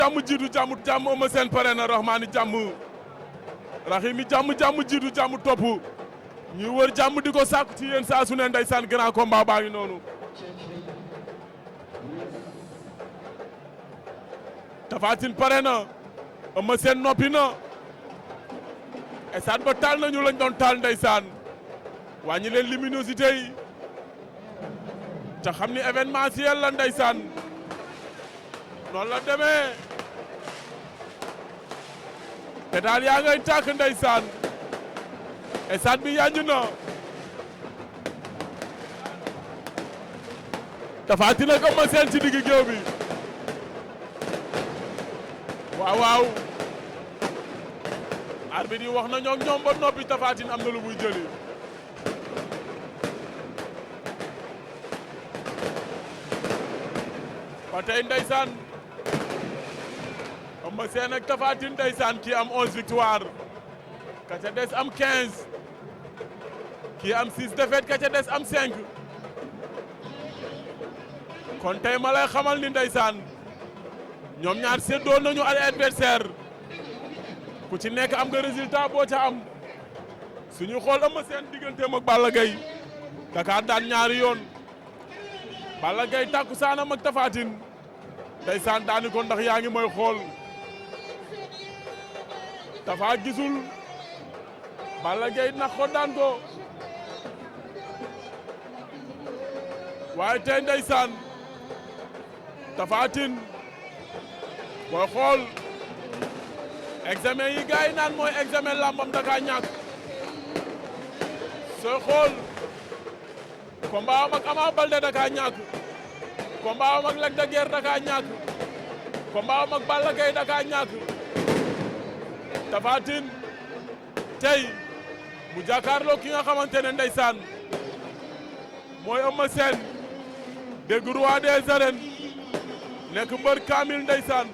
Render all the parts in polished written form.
jàmm jiitu jàmm Eumeu Sène pare na Rahmani jàmm Rahimi jàmm jiitu jàmm topp ñuy wër jàmm di ko sàkku ci yéen saa su ne ndeysaan grand combat baa ngi noonu. Tapha Tine pare na Eumeu Sène noppi na esaan ba taal nañu lañ doon taal ndeysaan wàññi leen luminosité yi te xam ni événementiel la ndeysaan noonu la demee te daal yaa ngay tàkk ndeysaan esaan bi yanj na Tapha Tine ak Eumeu Sène ci digg géew bi waaw arbitre yi wax na ñoom ba noppi Tapha Tine am na lu muy jëli ba tey ndeysaan Eumeu Sène ak Tapha Tine ndeysaan kii am 11 victoire ka ca des am 15 kii am 6 défaites ka ca des am 5 kon tey ma lay xamal ni ndeysaan ñoom ñaar séddoo nañu ay adversaire ku ci nekk am nga résultat boo ca am suñu xool Eumeu Sène digganteem ak Balla Gaye Dakar daan ñaari yoon Balla Gaye takku saanam ak Tapha Tine ndeysaan daani ko ndax yaa ngi mooy xool Tapha gisul Balla Gaye nax ko daan ko waaye tey ndeysaan Tapha Tine booy xool examen yi gars yi naan mooy examen làmbam daka ñàkk sooy xool combat am ak Ama Baldé daka ñàkk combat am ak Lac de Guiers daka ñàkk combat am ak Balla Gaye daka ñàkk Tapha Tine tey mu jàkkaarloo ki nga xamante ne ndeysaan mooy Eumeu Sène dégg roi des arènes nekk mbër kaamil ndeysaan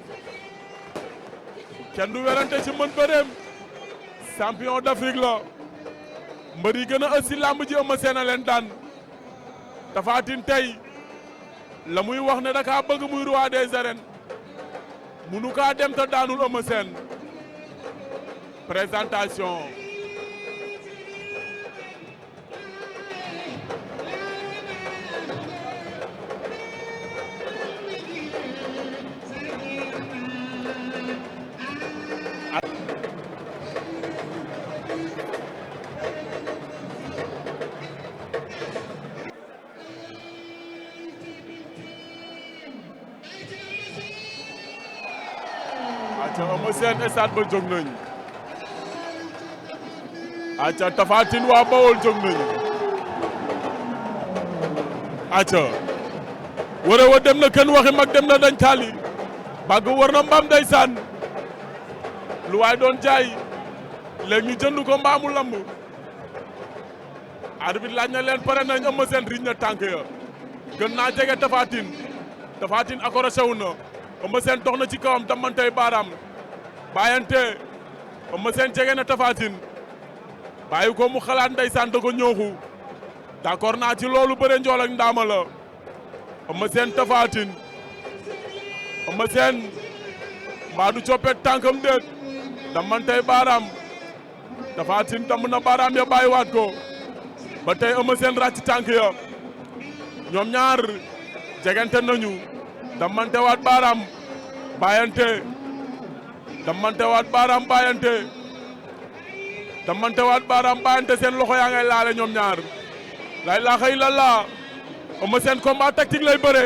kenn du werante ci mën bëreem champion d'Afrique la mbër yi gën a ës si làmb ji Eumeu Sène a leen daan Tapha Tine tey la muy wax ne daka bëgg muy roi des arènes munu kaa dem te daanul Eumeu Sène présentation aca Eumeu Sène stade ba jóg nañu aca Tapha Tine waa Bawol jóg nañu aca wara wa dem na kenn waxi mag dem na dañ taali bàgg war na mbaam ndeysaan lu waay doon jaay léegi ñu jënd ko mbaamu lamb arbitre laaj na leen pare nañ Eumeu Sène riñ na tànk ya gën naa jege Tapha Tine Tapha Tine accroché wu na Eumeu Sène dox na ci kawam damantey baaraam bàyyante Eumeu Sène jege na Tapha Tine bàyyi ko mu xalaat ndeysaan da ko ñooxu d'accord naa ci loolu bëre njool ak ndaama la Eumeu Sène Tapha Tine Eumeu Sène mbaa du coppet tànkam déet damantey baaraam Tapha Tine damm na baaraam ya bàyyiwaat ko ba tey Eumeu Sène ràcc tànk ya ñoom ñaar jegante nañu damante waat baaraam bàyyante damante waat baaraam bàyyante damante waat baaraam bàyyante seen loxo yaa ngay laale ñoom ñaar la ilaha illallah Eumeu Sène combat tactique lay bëre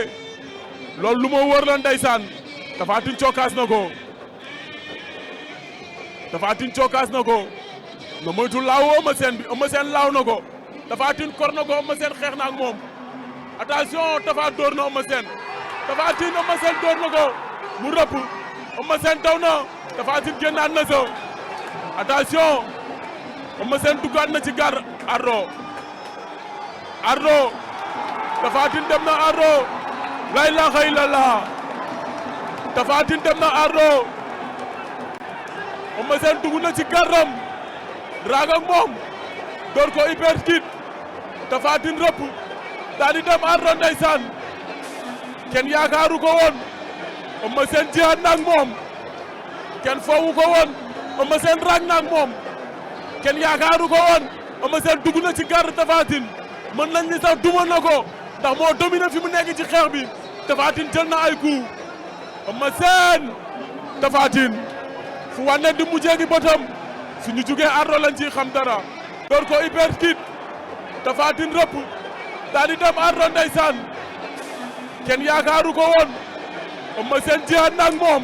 loolu lu ma wër la ndeysaan Tapha Tine cokkaas na ko Tapha Tine cokkaas na ko nga moytu laaw Eumeu Sène bi Eumeu Sène laaw na ko Tapha Tine kor na ko Eumeu Sène xeex na ak moom attention Tapha dóor na Eumeu Sène Tapha Tine Eumeu Sène dóor na ko mu rëpp Eumeu Sène daw na Tapha Tine génnaat na sa attention Eumeu Sène duggaat na ci gar ardo Tapha Tine dem na ardo la ilaha illallah Tapha Tine dem na ardo Eumeu Sène dugg na ci garam raag ak moom door ko uppercut Tapha Tine rëpp daal di dem ardo ndeysaan kenn yaakaaru ko woon Eumeu Sène jihaat na ak moom kenn foowu ko woon Eumeu Sène rag na ak moom kenn yaakaaru ko woon Eumeu Sène dugg na ci garde Tapha Tine mën nañ ni sax duma na ko ndax moo dominé fi mu nekk ci xeex bi Tapha Tine jël na ay coup Eumeu Sène Tapha Tine fu wane di mujjee gi bëtam suñu jugee ardo lañ ciy xam dara door ko uppercut Tapha Tine rëpp daal di dem ardo ndeysaan kenn yaakaaru ko woon Eumeu Sène jihaat na ak moom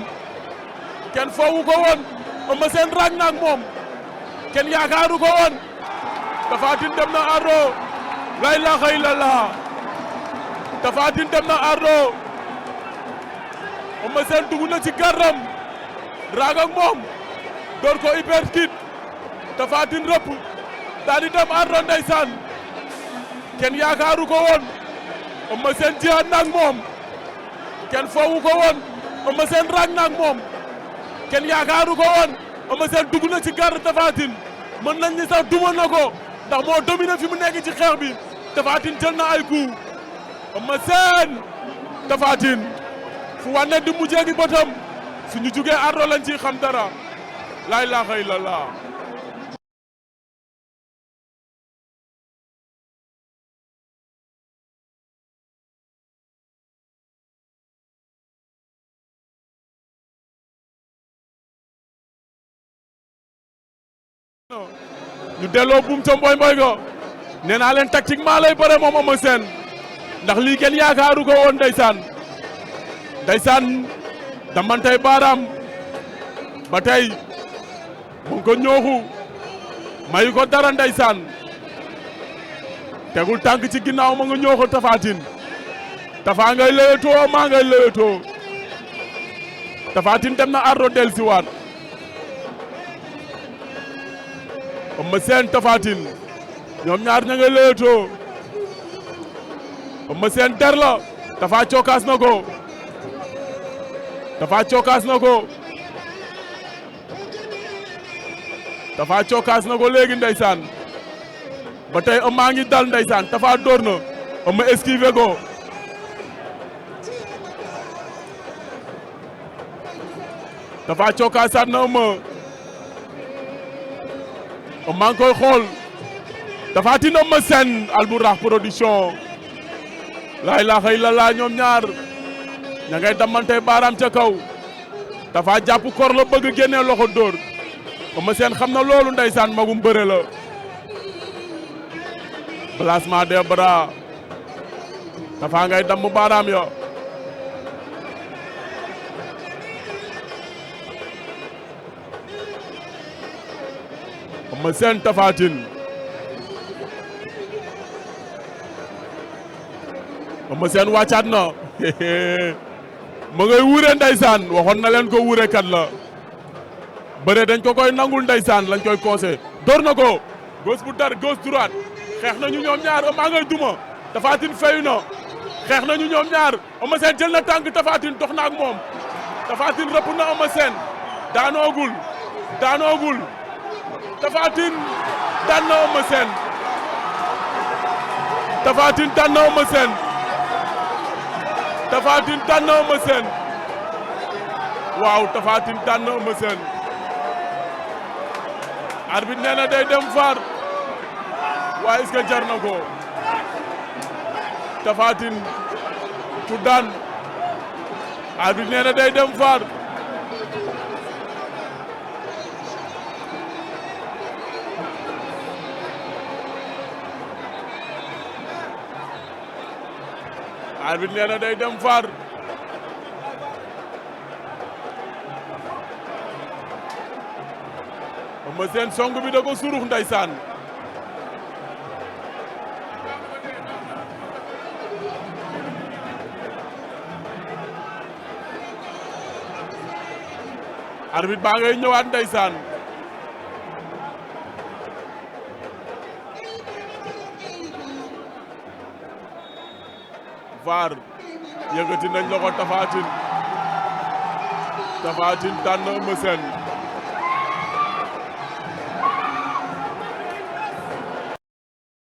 kenn foowu ko woon Eumeu Sène rag na ak moom kenn yaakaaru ko woon Tapha Tine dem na ardo la ilaha illallah Tapha Tine dem na ardo Eumeu Sène dugg na ci gardam rag ak moom door ko uppercut Tapha Tine rëpp daal di dem ardo ndeysaan kenn yaakaaru ko woon Eumeu Sène jihaat na ak moom kenn foowu ko woon Eumeu Sène rag na ak moom kenn yaakaaru ko woon Eumeu Sène dugg na ci garde Tapha Tine mën nañ ni sax duma na ko ndax moo dominé fi mu nekk ci xeex bi Tapha Tine jël na ay coup Eumeu Sène Tapha Tine fu wane di mujjee gi bëtam suñu jugee ardo lañ ciy xam dara la ilaha illallah ñu delloo buum ca mboy mboy go nee naa leen tactiquement lay bëre moom Eumeu Sène ndax lii kenn yaakaaru ko woon ndeysaan damantay baaraam ba tey mu ngi ko ñooxu mayu ko dara ndeysaan tegul tànk ci ginnaaw ma nga ñooxu Tapha Tine Tapha ngay lëwetoo maa ngay lëwetoo Tapha Tine dem na ardo del si waat Eumeu Sène Tapha Tine ñoom ñaar ña ngay lëwetoo Eumeu Sène der la Tapha cokaas na ko Tapha cokaas na ko Tapha cokaas na ko léegi ndeysaan ba tey Eumeu ngi dal ndeysaan Tapha door na Eumeu esquivé ko Tapha cokaasaat na Eumeu ngi koy xool Tapha Tine Eumeu Sène Albourakh Production la ilaha illallah ñoom ñaar ña ngay damante baaraam ca kaw Tapha jàpp kor la bëgg génnee loxo dóor Eumeu Sène xam na loolu ndeysaan magum bëre la placement des bras Tapha ngay damm baaraam yo Eumeu Sène Tapha Tine Eumeu Sène wàccaat na ma ngay wure ndeysaan waxoon na leen ko wure kat la bëre dañ ko koy nangul ndeysaan lañ koy conseil door na ko gauche bu dar gauche droite xeex nañu ñoom ñaar Eumeu ngay duma Tapha Tine fayu na xeex nañu ñoom ñaar Eumeu Sène jël na tànk Tapha Tine dox na ak moom Tapha Tine rëpp na Eumeu Sène daanoogul Tapha Tine daan na Eumeu Sène Tapha Tine daan na Eumeu Sène Tapha Tine daan na Eumeu Sène waaw Tapha Tine daan na Eumeu Sène arbitre nee na day dem faar waaye est-ce que jar na ko Tapha Tine ku daan arbitre nee na day dem faar arbitre nee na day dem faar Eumeu Sène song bi da ko surux ndeysaan arbitre baa ngay ñëwaat ndeysaan VAR yëkkati nañ loxo Tapha Tine daan na Eumeu Sène